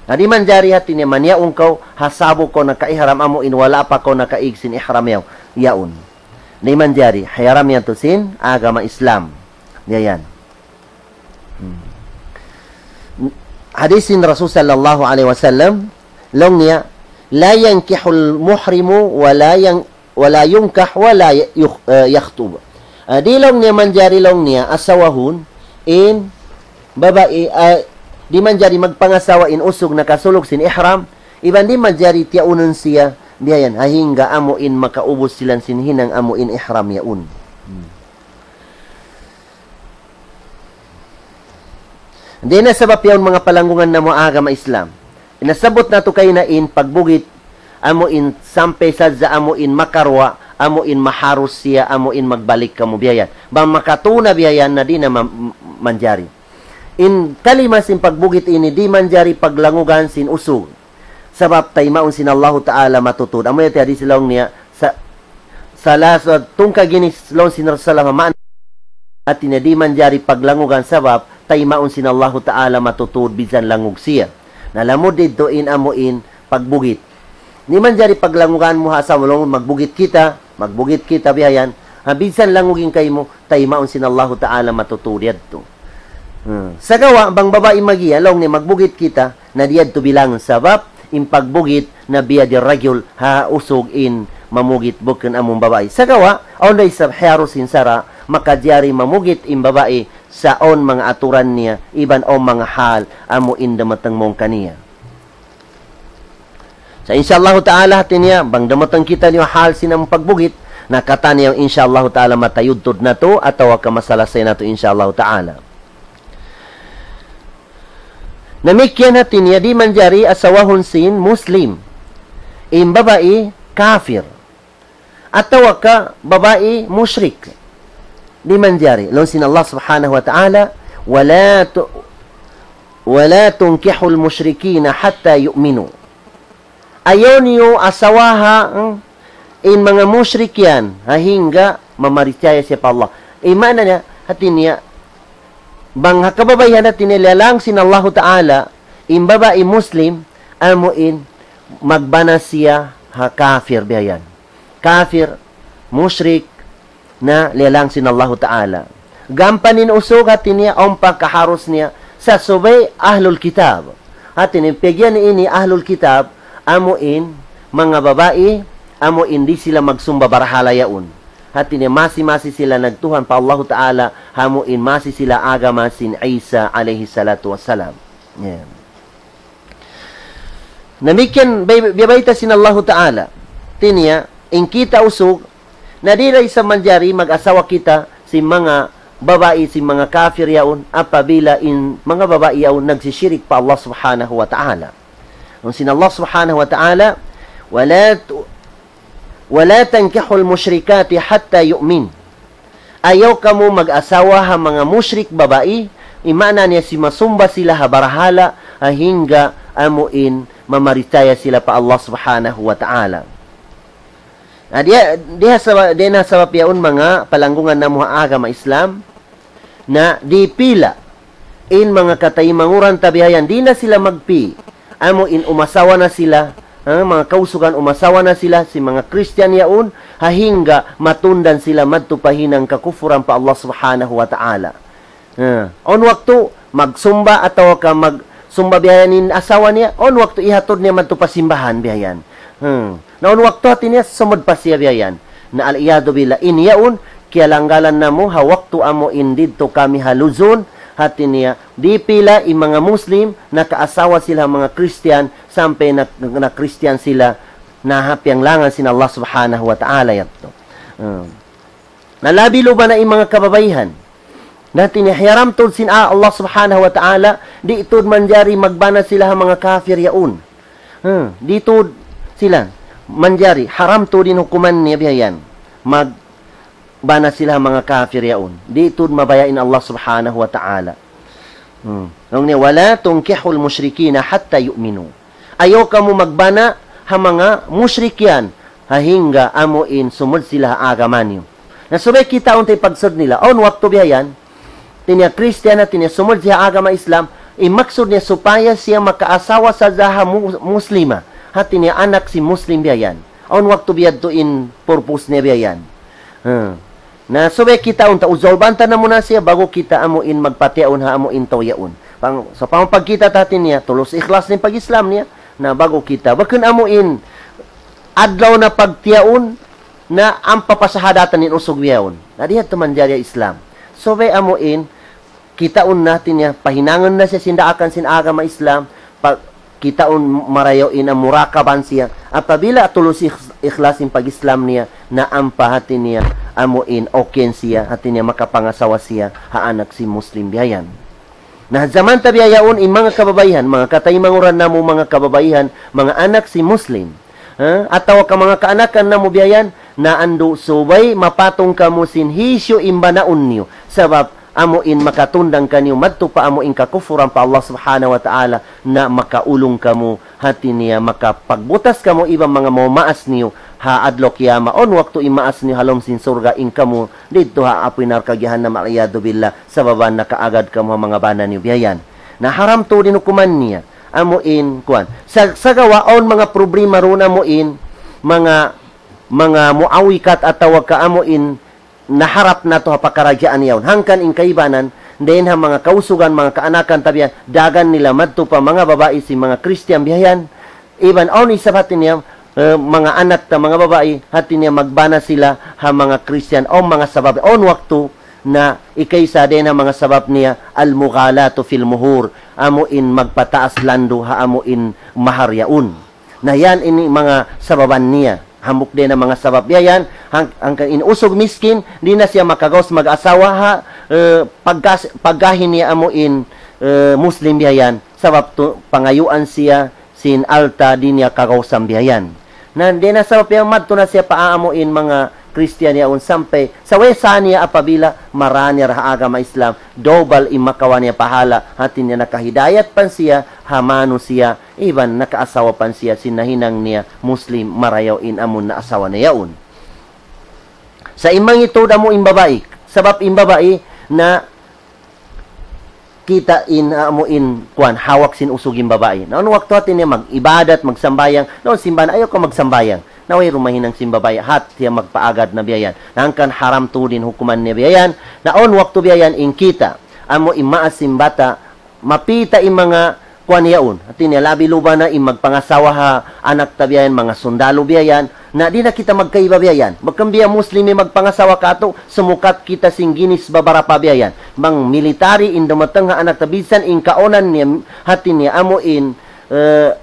Na di' manjari hati niya maniyaun kaw, ha sabu kaw naka-ihram amu in wala' pa kaw nakaig sin ihram yaw-, yaun. Di' manjari, hayaram yadtu sin agama Islam. Diya yan. Hmm. Hadis sin Rasul sallallahu alayhi wasallam, laung niya, لا ينكح المحرم ولا ين-، ولا ينكح ولا يخ-، eh, يخطب. Ah, di' laung niya manjari laung niya asawahun in babai, ah, di' manjari magpangasawa in usug nakasulug sin ihram, iban di' manjari tiyaunun siya, biya' yan, hangga amu in makaubus sila sin hinang amu in ihram yaun. Hmm. Di' na sabab yaun manga palanggungan namu' agama Islam. Nasabbut natu' kaina in pagbugit, amu in sampay sadja amu in makaruwa, amu in maharus siya, amu in magbalik kamu biya' yan. Bang makatuna biya' yan na di' na ma-, manjari. In kalima sin pagbugit ini di' manjari paglangugan sin usug. Sabab taymaun sin Allahu Ta'ala matutud. Amu yadtu hadis laung niya, sa-, salasat tungka ginis laung sin Rasulullah ma'an. Hati niya di' manjari paglangugan sabab taymaun sin Allahu Ta'ala matutud bisan langug siya. Na lamud didtu in amu in pagbugit. Di' manjari paglangugan mu ha asawa mu laung magbugit kita, magbugit kita biya' yan. Ha, bisan langug in kaymu, taymaun sin Allahu Ta'ala matutud yadtu. Hmm. Sagawa', bang babai magiyan, laung niya magbugit kita, na di' yadtu bilang sabab, in pagbugit, na بيد الرجل, ha usug in mamugit bukun amun babai. Sagawa', awn da isab harus in sara', makajari mamugit in babai, sa awn manga aturan niya, iban awn manga hal, amu in dumatung mawn kaniya. Sa' insya Allahu Ta'ala hati niya, bang dumatung kitaniyu hal sin amu pagbugit, na katan niya insya Allahu Ta'ala matayudtud natu', atawa ka masalasay natu' insya Allahu Ta'ala. Damikkiyan hati niya, di' manjari asawahun sin Muslim. In babai kafir. Atawa ka babai mushrik. Di' manjari. Laung sin Allah Subhanahu wa Ta'ala, ولا ت-، ولا تنكحوا المشركين حتى يؤمنوا. Ayaw niyu asawaha, hmm, in manga mushrik yan, ha hangga mamarichaya siya pa Allah. In maana niya, hati niya, bang ha kababaihan hati niya liyalang sin Allahu Ta'ala, in babai Muslim, amu in magbana siya ha kafir biya' yan. Kafir, mushrik, na liyalang sin Allahu Ta'ala. Gam pa in usug hati niya, awn pa kaharus niya, sa' subay ahlul kitab. Hati niya, pag'iyan ini ahlul kitab, amu in, manga babai, amu in di' sila magsumba barhala yaun. Hati niya, masi-masi sila nagtuhan pa Allahu Ta'ala, amu in masi sila agama sin Isa alayhi salatu wassalam. Yan. Damikkiyan, bay-, biyabayta' sin Allahu Ta'ala. Hati niya, in kita usug, na di' da isab manjari mag-asawa kita sin manga babai, sin manga kafir yaun, apabila in manga babai yaun nagsishirik pa Allah Subhanahu wa Ta'ala. Laung sin Allah Subhanahu wa Ta'ala, ولا ت-، ولا تنكحوا المشركات حتى يؤمن. Ayaw kamu mag-asawa ha manga mushrik babai, in maana niya simasumba sila ha barhala, ha hangga amu in mamarichaya sila pa Allah Subhanahu wa Ta'ala. Na diya, diya saba-, diya na sabab yaun manga palanggungan namu' ha agama Islam, na dipila in manga kataymanghud ta biya' yan, di' na sila magpi', amu in umasawa na sila, ha, manga kausugan umasawa na sila, sin manga Kristiyan yaun, ha hangga matundan sila madtu pa hinang kakufuran pa Allah Subhanahu wa Ta'ala. Ha, awn waktu magsumba atawa ka magsumba biya' yan in asawa niya, awn waktu ihatud niya madtu pa simbahan biya' yan. Hmm. Na awn waktu hati niya sumud pa siya biya' yan. Na al-iyadhu billah, in yaun, kiyalanggalan namu' ha waktu amu in didtu kami ha Luzon, hati niya, dipila in manga Muslim, nakaasawa sila manga Kristiyan, sampay na, na Kristiyan sila, na ha piyanglangan sin Allah Subhanahu wa Ta'ala yadtu. Hmm. Na labi luba na in manga kababaihan. Na hati niya hiyaram tuud sin, ah, Allah Subhanahu wa Ta'ala, di' tuud manjari magbana sila ha manga kafir yaun. Hmm, di' tuud sila manjari, haram tuud in hukuman niya biya' yan. Magbana sila ha manga kafir yaun. Di' tuud mabaya' in Allah Subhanahu wa Ta'ala. Hmm. Laung niya, ولا تنكحوا المشركين حتى يؤمنوا. Ayaw kamu magbana ha manga mushrik yan, ha hangga amu in sumud sila ha agama niyu. Na subay kitaun ta in pagsud nila. Awn waktu biya' yan, hati niya Kristiyan, hati niya sumud siya ha agama Islam, In maksud niya supaya siya makaasawa sadja ha mu-, Muslima. Hati niya anak sin Muslim biya' yan. Awn waktu biya' yadtu in purpose niya biya' yan. Hmm. Na subay kitaun ta, uzul banta na muna siya, ba'gu kita amu in magpatiyaun ha amu in tau yaun. Pang, so, pang pagkita' ta hati niya, tulus ikhlas in pag-Islam niya, na ba'gu kita. Bukun amu in, adlaw na pagtiyaun, na ampa pasahadatan in usug biya' yaun. Na di' yadtu manjari Islam. Subay amu in, kitaun na hati niya, pahinangun na siya sin daakan sin agama Islam, pa, kitaun marayaw in murakaban siya. Apabila tulus ikh-, ikhlas in pag-Islam niya, na ampa hati niya, amu in okay siya, hati niya makapangasawa siya, ha anak sin Muslim biya' yan. Na jaman ta biya' yaun in manga kababaihan, manga kataymanghud namu' manga kababaihan, manga anak sin Muslim. Ha? Atawa ka manga kaanakan namu' biya' yan, na andu' subay mapatung kamu sin hisiyu in banaun niyu. Sabab amu in makatundang kaniyu madtu pa amu in kakufuran pa Allah Subhanahu wa Ta'ala, na makaulung kamu, hati niya makapagbutas kamu iban manga maas niyu ha adlaw kiyamat. Awn waktu in maas niyu ha lawm sin surga', in kamu didtu ha api narka' jahannam, al-iyadhu billah, sababan nakaagad kamu ha manga bana niyu biya' yan. Na haram tuud in hukuman niya. Amu in, kuwan. Sa-, sagawa' awn manga problema duun amu in, manga, manga muawikat atawa ka amu in, naharap natu' ha pakaradjaan yaun. Hangkan in kaibanan, dayn ha manga kausugan, manga kaanakan ta biya', dagan nila madtu pa manga babai sin manga Kristiyan biya' yan. Iban awn isab hati niya, eh, manga anak ta manga babai, hati niya magbana sila ha manga Kristiyan, awn manga sabab, awn waktu na ikaisa dayn ha manga sabab niya, al-mughalatu fil muhur, amu in magpataas landu' ha amu in mahar yaun. Na yan ini manga sababan niya. Hambuuk dayn ha manga sabab biya' yan, hang-, hangkan in usug miskin, di' na siya makagaus mag-asawa ha, eh, paggas-, pagkahi niya amu in, eh, Muslim biya' yan. Sabab tu, pangayuan siya, sin alta' di' niya kagausan biya' yan. Na, dayn ha sabab yan madtu na siya pa amu in manga Kristiyan yaun sampay, sa' way sa niya apabila marā niya ha agama Islam, double in makawa' niya pahala, hati niya nakahidayat pa siya, ha manusiya', iban nakaasawa pa siya sin nahinang niya Muslim marayaw in amun naasawa niya yaun. Sa' in mangi' tuud amu in babai. Sabab in babai na kita' in amu in kuwan, hawak sin usug in babai. Na awn waktu hati niya mag-ibadat, magsambahayang, na awn simbahan, ayaw kaw magsambahayang. Na way duun mahinang sin babai, hat siya magpaagad na biya' yan. Na hangkan haram tuud in hukuman niya biya' yan. Na awn waktu biya' yan in kita', amu in maas sin bata', mapita' in manga kuwan yaun. Hati niya labi luba na in magpangasawa ha anak ta biya' yan, manga sundalu biya' yan. Na di' na kita magkaiba biya' yan. Bukun biya' Muslim in magpangasawa kātu', sumukat kita sin ginis babarapa biya' yan. Bang military in dumatung ha anak ta, bisan in kaunan niya, hati niya amu in, eh,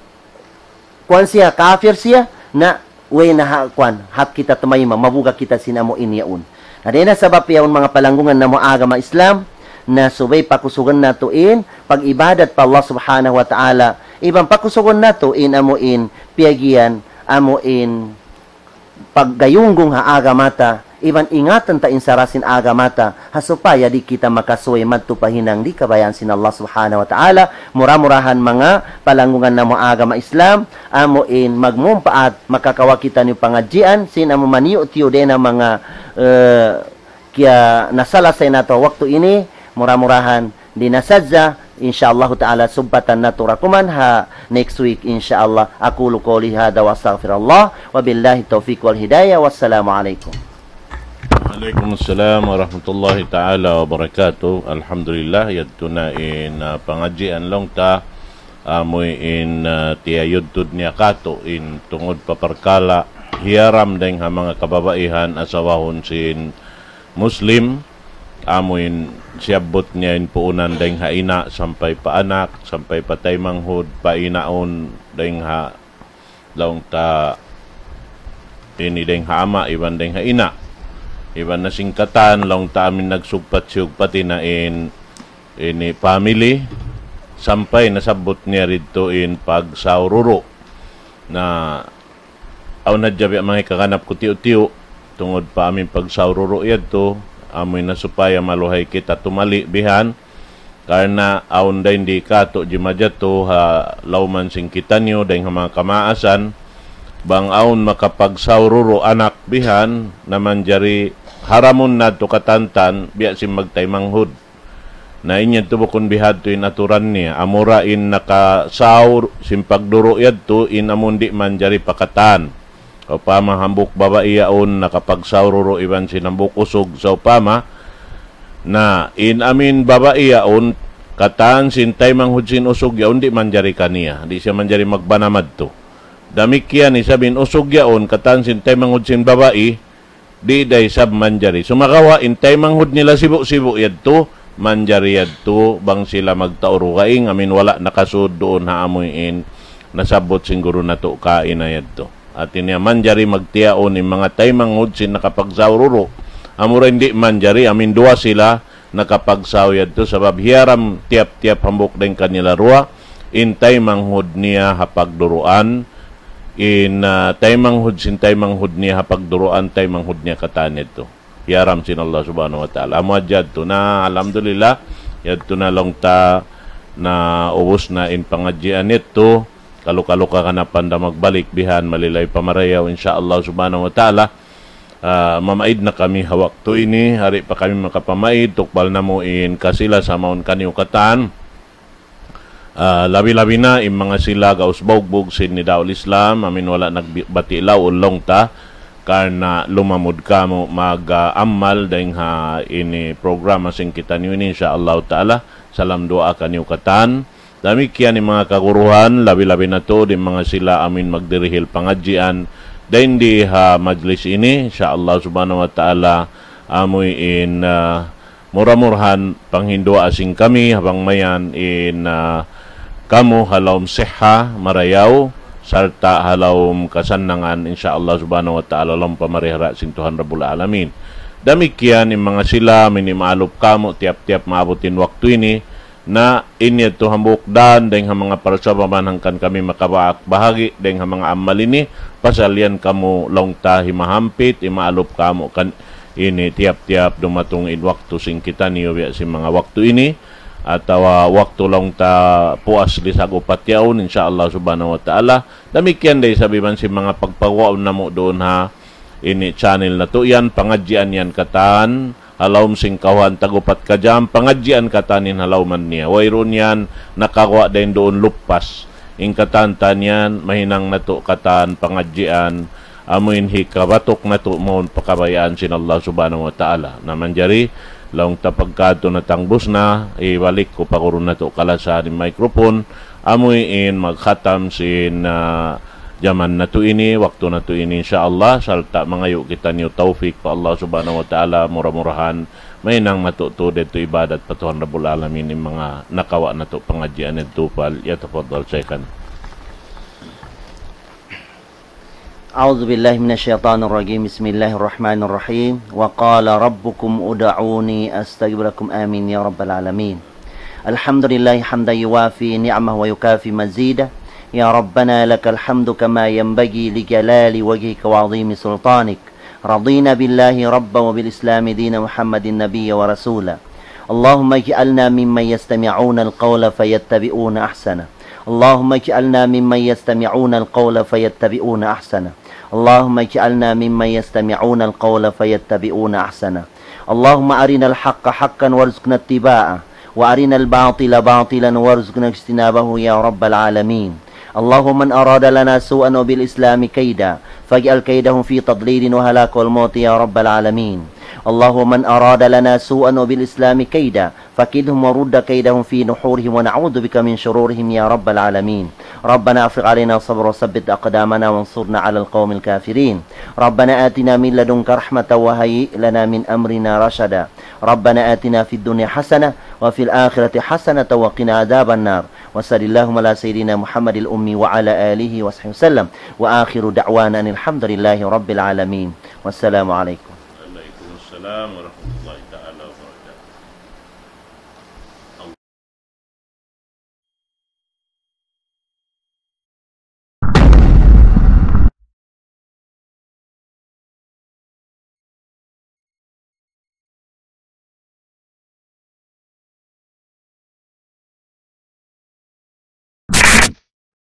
kuwan siya, kafir siya, na way na ha, kuwan, hat kita tumayma', mabuga' kita sin amu in yaun. Na dayn ha sabab yaun manga palanggungan namu' agama Islam, na subay pakusugun natu' in pag-ibadat pa Allah Subhanahu wa Ta'ala, iban pakusugun natu' in amu in piyagiyan, amu in paggayunggung ha agama ta, iban ingatan ta in sara' sin agama ta, ha supaya di' kita makasuway madtu pa hinang di' kabayaan sin Allah Subhanahu wa Ta'ala. Mura-murahan manga palanggungan namu' agama Islam, amu in magmumpaat, makakawa' kitaniyu pangadjian, sin amu maniyu-tiyu dayn ha manga, eh, kiya nasalasay natu' waktu ini, mura-murahan di' na sadja, insya Allahu ta'ala, subbatan natu' ra kuman ha next week, insya Allah. أقول قولي هذا وأستغفر الله، وبالله التوفيق والهداية، والسلام عليكم. Alaykum assalam warahmatullahi ta'ala wabarakatuh. Alhamdulillah, yadtu na in, ah, pangadjian laung ta, amu in, ah, tiyayudtud niya kātu' in tungud pa parkala' hiyaram dayng ha manga kababaihan asawahun sin Muslim, amu in siyabbut niya in puunan dayng ha ina' sampay pa anak, sampay pa taymanghud, pa inaun dayng ha laung ta ini dayng ha ama', iban dayng ha ina'. Iban na singkatan, laung ta amin nagsugpat-siyugpat ina in, ini family, sampay nasabbut niya didtu in pagsaururu. Na, awn hadja biya' manga hikaganap ku tiyu'-tiyu', tungud pa amin pagsaururu yadtu, amu in na supaya maluhay kita tumali' bihan, karna' awn dayn di kātu' jimajatu ha lawman sin kitaniyu, dayng ha manga kamaasan, bang awn makapagsaururu anak bihan, na manjari haramun natu' katantan, biya' sin magtaymanghud. Na in yadtu bukun bihadtu in aturan niya. Amura in nakasaw sin pagduru' yadtu in amun di' manjari pa katan. Upama hambuuk babai yaun nakapagsaw duru' iban sin hambuuk usug sawpama. Na in amin babai yaun katan sin taymanghud sin usug yaun di' manjari kaniya. Di' siya manjari magbana madtu. Damikkiyan isab in usug yaun katan sin taymanghud sin babai, di' da isab manjari. Sumagawa' in taymanghud nila sibu'-sibu' yadtu, manjari yadtu bang sila magtau dugaing, amin wala' nakasud duun ha amuin nasabbut sin guru natu' kaina yadtu. Hati niya manjari magtiyaun in manga taymanghud sin nakapagsaw duru'. Amura in di' manjari, amin duwa sila nakapagsaw yadtu, sabab hiyaram tiyap-tiyap hambuuk dayn kanila duwa, in taymanghud niya ha pagduruan, in, ah, taymanghud sin taymanghud niya ha pagduruan, taymanghud niya katan yadtu. Hiyaram sin Allah Subhanahu wa Ta'ala. Amu hadja yadtu na, alhamdulillah, yadtu na laung ta na ubus na in pangadjian yadtu, kalu-kalu ka kanapan da magbalik bihan malilay pa marayaw, insya Allah Subhanahu wa Ta'ala. Ah, mamaid na kami ha waktu ini, di' pa kami makapamaid, tukbal namu' in kasi-lasa mawn kaniyu katan. Ah, labi-labi na in manga sila gaus baugbug sin Nidaul Islam, amin wala' nagbati' laung ta, karna' lumamud kamu mag, ah, amal dayn ha ini programa sin kitaniyu ini, insya Allah Ta'ala, salam duwaa kaniyu katan. Damikkiyan in manga kaguruhan, labi-labi na tuud in manga sila amin magdirihil pangadjian dayn di ha majlis ini, insya Allah Subhanahu wa Ta'ala, amuin, ah, mura-murahan panghinduwaa sin kami, ha bang mayan in, ah, kamu ha lawm siha, marayaw, sarta' ha lawm kasannangan, insya Allah Subhanahu wa Ta'ala, lawm pamarihara sin Tuhan Rabbul Alamin. Damikkiyan in manga sila, amin imaalup kamu, tiyap-tiyap maabut in waktu ini, na in yadtu hambuuk dan dayn ha manga parsababan hangkan kami makabaak bahagi' dayn ha manga amal ini, pasal yan kamu laung ta himahampit, imaalup kamu kan ini tiyap-tiyap dumatung in waktu sin kitaniyu biya' sin manga waktu ini, atawa waktu laung ta puas lisag upat yaun, insya Allah Subhanahu wa Ta'ala. Damikkiyan da isab iban sin manga pagpaguwaun namu' duun ha ini channel natu' yan, pangadjian yan katan, ha lawm sin kawhaan tag-upat ka jam, pangadjian katan in ha lawman niya. Wayruun yan nakaguwa' dayn duun lupas. In katan-katan yan, mahinang natu' katan pangadjian, amuin hikabatuk natu' mawn pa kabayaan sin Allah Subhanahu wa Ta'ala. Na manjari, laung ta pagka yadtu natangbus na, ibalik ku pa guru natu' kalasahan in microphone, amuin magkhatam sin, ah, jaman natu' ini, waktu natu' ini, insya Allah, sarta' mangayu' kitaniyu tawfik pa Allah Subhanahu wa Ta'ala, mura-murahan, mahinang natu' tuud yadtu ibadat pa Tuhan Rabbul Alamin, in manga nakawa' natu' pangadjian yadtu, فليتفضل شيخنا. أعوذ بالله من الشيطان الرجيم. بسم الله الرحمن الرحيم. وقال ربكم ادعوني أستجب لكم. آمين يا رب العالمين. الحمد لله حمدا يوافي نعمه ويكافي مزيده. يا ربنا لك الحمد كما ينبغي لجلال وجهك وعظيم سلطانك. رضينا بالله ربا وبالإسلام دينا ومحمد نبيا ورسولا. اللهم اجعلنا ممن يستمعون القول فيتبعون أحسنه. اللهم اجعلنا ممن يستمعون القول فيتبعون أحسنه. اللهم اجعلنا ممن يستمعون القول فيتبعون أحسنه. اللهم أرنا الحق حقا وارزقنا اتباعه، وأرنا الباطل باطلا وارزقنا اجتنابه يا رب العالمين. اللهم من أراد لنا سوءا وبالإسلام كيدا فاجعل كيدهم في تضليل وهلاك والموت يا رب العالمين. اللهم من أراد لنا سوءا وبالإسلام كيدا فكدهم ورد كيدهم في نحورهم ونعوذ بك من شرورهم يا رب العالمين. ربنا أفرغ علينا صبرا وثبت أقدامنا وانصرنا على القوم الكافرين. ربنا آتنا من لدنك رحمة وهيئ لنا من أمرنا رشدا. ربنا آتنا في الدنيا حسنة وفي الآخرة حسنة وقنا عذاب النار. وصل اللهم على سيدنا محمد الأمي وعلى آله وصحبه وسلم. وآخر دعوانا أن الحمد لله رب العالمين. والسلام عليكم. وعليكم السلام ورحمة الله.